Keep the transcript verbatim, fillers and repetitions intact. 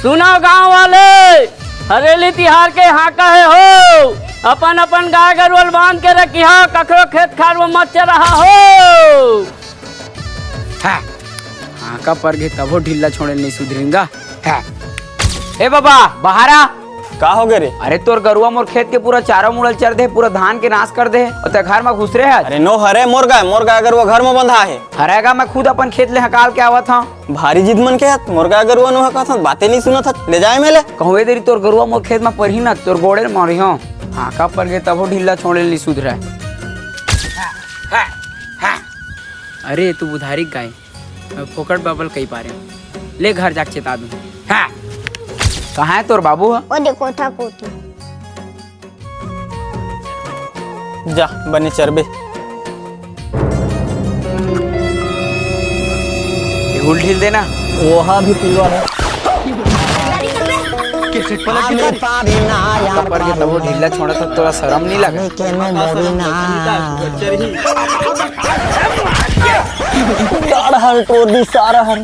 सुनव गांव वाले, हरेली तिहार के हांका हे हो, अपन अपन गाय गरुवा ल बांध के रखिहा, कखरो खेत खार म मत चराहा हो। हाँ, हांका पर गे तभो ढीला छोड़े ल नइ सुधरिन गा। हाँ। ए बाबा, बाहर आ। का हो गे रे? अरे तोर गरुवा मोर खेत के पूरा चारा मुड़ा ल चर दे, पूरा धान के नाश कर दे, अउ तैं घर म घुसरे हस। अरे नो हरे मोर गाय, मोर गाय गरुवा घर म बंधा हे। हरे गा, मैं खुद अपन खेत ले हकाल के आवत हंव। भारी जिद मन के हस, मोर गाय गरुवा नो हकाथन, बाते नइ सुनत हस, ले जाय मेले। कहूं ए देरी तोर गरुवा मोर खेत म परही न, तोर गोड़े ल मारिहंव। हांका पर गे तभो ढीला छोड़े ल नइ सुधरय। अरे तू बुधारी गाय, मैं फोकट बाबा ल कहि पारेंव। ले घर जाके चेता दूं। हाँ। कहाँ हे तोर बाबू ह? ओ देखो था कोती। जा, बने चरबे। ये उल ढील देना। ओहा भी पिलवा हे। का पर के तभो ढीला छोड़त हस, तोला सरम नइ लगे? गाड़ हर टोर दी सारा हर।